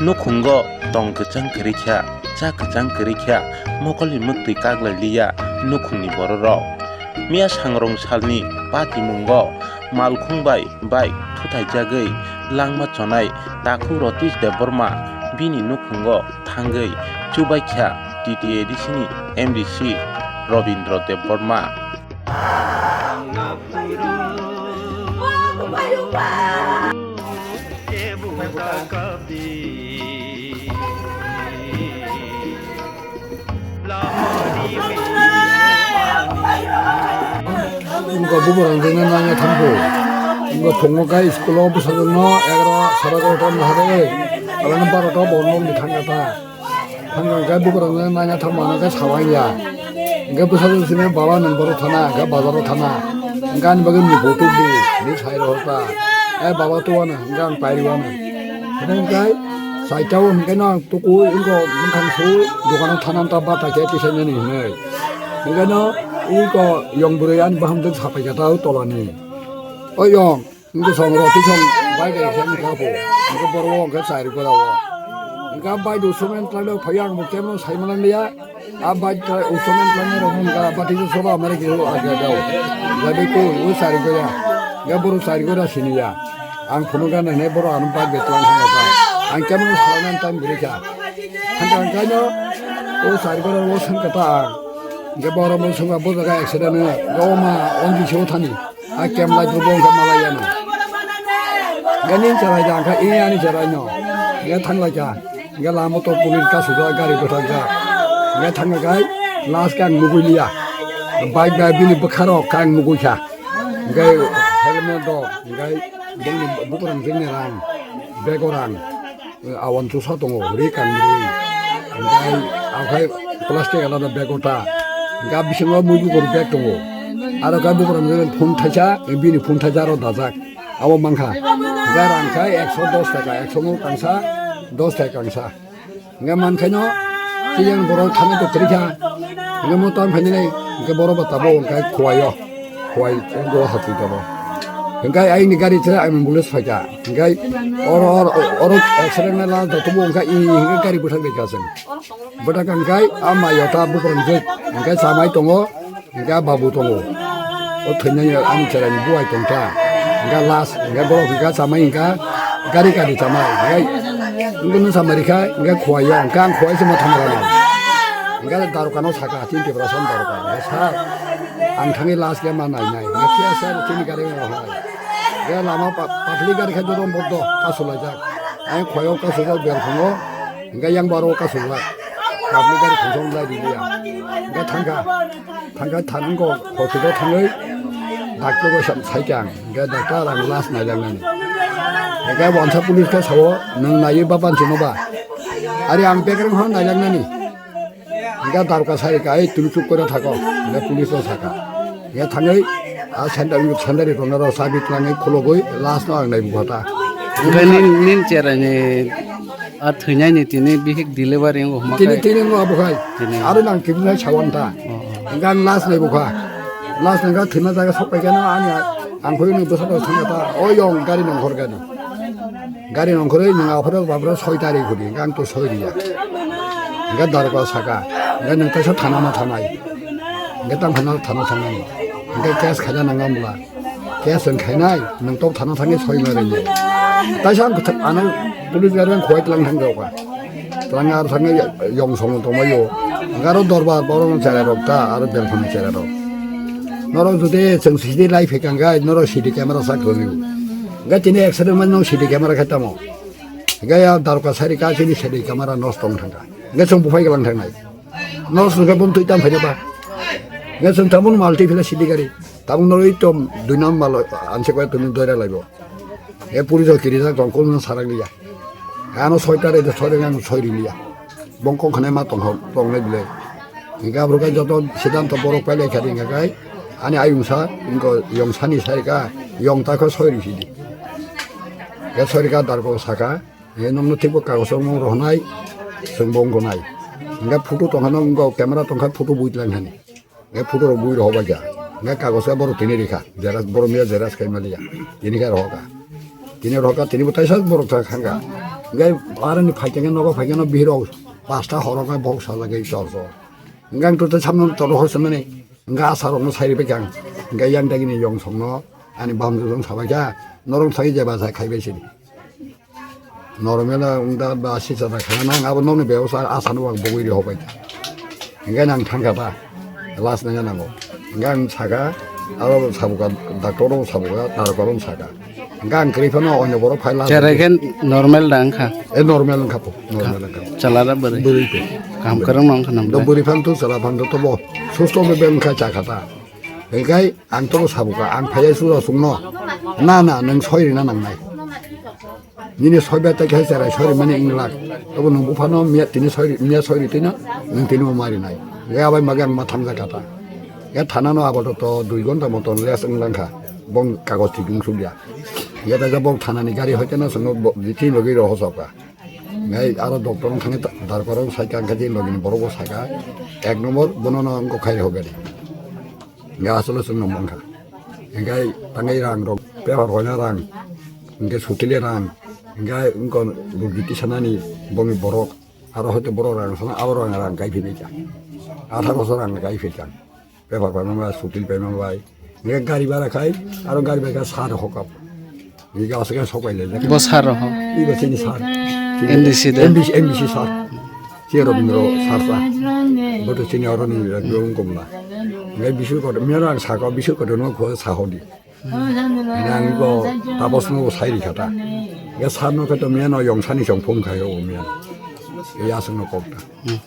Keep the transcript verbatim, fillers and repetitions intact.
Nukhungo tong kwchang kwrwi kha, cha kwchang kwrwi kha, mokolni mwktwi kaglai liya nukhungni bororok. Miya sangrong salni patimungo malkhung bai bike thuthaijagwi langma chonai takhuk Ratish Debbarma bini nukhungo thangwi chubaikha T T A D C ni M D C Robindra Debbarma. Wngkha bubarangjwkno nanya thangkho. Wngkha phungo khe school-o bwsajwkno egarota, sara egarota wngkha de. Aboni barota bo nokni thangkha ta. Thangkha hwnkhe bubarangjwkno nanya thangmano khe saui ya. Hwnkhe bwsajwk sini baba nwng borok thana, hwnkhe bazaro thana. Hwnkhe ani bagwi ni bo tubudi, hinwi sai rohor ta. Eh, baba tuwano, hwnkhe ang pairiwano. Hwnkhe saitao hwnkhe no Tukui wngkha bwkhang su dukano thanam ta bata khe tisainani hinwi. Hwnkhe no wngkha yong bwrwi ani bahamjwk sapai kha ta o tolani. O yong, wngkha song roti song bai bai khe wngkha bo. Wngkha borok o wngkha chari gora o. Wngkha bai du somen tlai phai ang bo kemo sai manang liya. A bai ta u somen tlai rok wngkha bati soba mare khe o aga dao. Jabe ko o chari gora. Ga borok chari gora siniya. Ang phunukgana hinwi borok ano bike bai twlang thangkha ta. Ang kemano salainani time kwrwi kha. Hwnkhe ang kaino o chari borok o swngkha ta ang. Hwnkhe borok bo swngkha bo jaga accident wngkha. Ga o ma on G C o thani. A kem lai bo wngkha malai yano. Hwnkhe nini cherai da wngkha, e ani cherai no. Hwnkhe thanglai kha. Hwnkhe lama to police kasujak gari bwthakjak. Hwnkhe thangkha khai last khe ang nugui liya. Bike bai bini bwkha rok khe ang nugui kha. Hwnkhe helmet rok, hwnkhe bini bukurang jini rang, bego rang, awan chusa tongo, ri kang ri. Hwnkhe akhai plastic alada bego ta. Hwnkhe bisingo mui bukur bag tongo. Aro khe bukurang jini phone thaisa, bini phone thaisa aro dajak. Abo mankha. Hwnkhe rang khai ekso dos taka, ekso mo kangsa, dos taka kangsa. Hwnkhe mankhaino, chiyang borok thangwi tongthwrwi kha. Hwnkhe mo tang phainani, hwnkhe borok bo tabuk hwnkhe Khowai-o, Khowai go hati tongo. Hwnkhe aini gari chwrai ambulance phaikha. Hwnkhe oro, oro, oro accident na last da tubu hwnkhe i hwnkhe gari bwthak rikha chwng. Bwthak hwnkhe a maio ta buphang jwk hwnkhe chamai tongo. Hingke a babu tongo. O thwinani ani cheraini buai tongkha. Hingke last, hingke borok hingke chamai hingke gari kani chamai. Hingke, hingke nwng chamai rikha, hingke Khowai o, hingke ang Khowai se ma thang rwnai. Hingke darokano saka, chini Tiprasa ni daroka. Hingke sir, ang thangwi last khe ma nainai. Hingke phiya sir, chini gari rok hai. Hingke lama pa-, patli gari khe joto bodo kasulaijak. Ang Khowai o kasujak Belkhungo, hingke yang baro kasujak. Patli gari khungsa lai riliya. Hingke thangkha. Thangkhe thango hospital thangwi doctor bai sam saikha ang, hingke doctor ang last naijaknani. Hingke wansa police khe sao, "Nwng naiwi ba banchino ba?" Ari ang bekreng hwn naijaknani. Hingke daroka sarikha, "Ei tini chuk kore thako," hingke police no sakha. Hingke thangwi a sandal, sandal rok no chabi twlangwi khulugwi last no ang naibu kha ta. Hingke nin, nin cheraini A thwinaini tini bihik delivery wngkha hwnkhe. Tini, tini wngkha bo khai. Tini. Aro nang tini nai sawan ta. Oh, oh. Hingkhe ang last nai bukha. Last nai kha thwima jaga sok paikha no ani ang khoi nung bwsa rok thangkha ta. O yong gari nongkhor gani. Gari nongkhorwi nung aphuru baphuru soi tari khudi. Hingkhe ang to soi riya. Hingkhe darokga saka. Hingkhe nung kaisa thana ma thanai. Hingkhe tang phano thana thangnani. Hingkhe case khaina nang ambla. Case wng khainai, nwng tok thana thangwi soi ma rwngya. Taisa ang kwthang ano police gari ang khowai tlang thang rokha. Tlang ar thangwi yong song tongmai o. Garo dorbar borok no cherai rok ta, aro belkhani cherai rok. Norok jodi chwng C D lai phai kang gai, norok C D camera sak rwni. Gai tini accident man nong C D camera khai tamo. Gai a daroka sari ka chini C D camera nosto wng thang kha. Gai chwng buphai galang thang nai. Nosto wng kha bum twi tam phaina ba. Gai chwng tamo mal twi phila C D gari. Tabuk norwi tom dui number lo, anse koi tumi doira laibo. E puri jo kiri jak tong, kono sarak liya. Ano soi tare de soi reng ang soi ri liya. Bong kok khanai ma tong hok, tong le bile. Hingke abro kai joto siddhanto borok pai lai kha ringka kai. Ani ayung sa, ingko yong sani sai ka, yong ta kho soi ri sidi. Ya soi ri ka dar ko saka, e nong no thik bo kagos rok no rohnai, song bong ko nai. Hingke photo tong kha no, ingko camera tong kha photo bui tlang hani. Nge photo rok bui rohor bai kha. Nge kagoz khe borok tini rikha. Xerox borok miya xerox khai maliya. Tini khe rohor kha. Tini rohor kha, tini bo taisa borok thang kha. Hingke aroni phaikhe nogo phaikhe no bihirok pasta horok bok sajagwi chor chor. Hingke ang totei samno toro hor swnmani. Hingke asarokno sairi bai khe ang. Hingke yang dagini yong songno ani bamjwk jong sabai kha. Norok sai jeba sai khaibai sini. Norok mela ungda ba sisa da khana nang abo nokni bebosta asano ang bogwi ri hobai. Hingke nang thangkha ta. Last nang nango. Hingke ang saka aro sabuka doctor rok sabuka tarok rok saka. Hingke ang kwrwi phano onyo borok phai last. Cherai khe normal da wngkha. E normal wngkha po. Normal wngkha. Chalara bwrwi. Bwrwi po. Kam kwrwng no wngkha nam Do da. Bwrwi phang tu chala phang tu tobo. Susto be be wngkha cha kha ta. Hingke ang tobo sabuka ang phai sura sungno. Na na nang soi rina nang nai. Nini soiba tai khai cherai sori mani inglak. Tobo nung buphano miya tini sori, miya sori tino, nung tini mo mari nai. Ga bai magi ang ma thamja kata. Ga thana no abo to dui gonta moton les inglangkha. Bong kagos thik ung sugya. Ga da bong thana ni gari hoite na sono bo, di tin logi ro hosoka. Ngai aro doctor thani darkoro sai kan kha din logi ni borok bo saka. Ek number bono no ang ko khai ho gari. Ga asolo sung no mangkha. Hingke tangai rang rok, paper hoina rang, hingke sutile rang, hingke wngkon rugi tisanani bongni borok, aro hoite borok rang sana, abo rang rang kai philai kha. Atharo so rang kai philai kha. Paper paima bai, sutil paima bai. Hingke gari bara khai, aro gari bai kha sar hokap. Hingke aswk sok pai le. Bo sar ho. Ibo chini sar. M D C de. M D C, M D C sar. Che Robindro sar sa. Boto chini oro ni rang gom la. Hingke bisu kotor, mera rang saka, bisu kotor no kho sa hodi. Nang ko tapos no sai ri khata. Ya san no khato miya no yong sani song phone khayo o miya. Ya sung no kok ta. Hmm.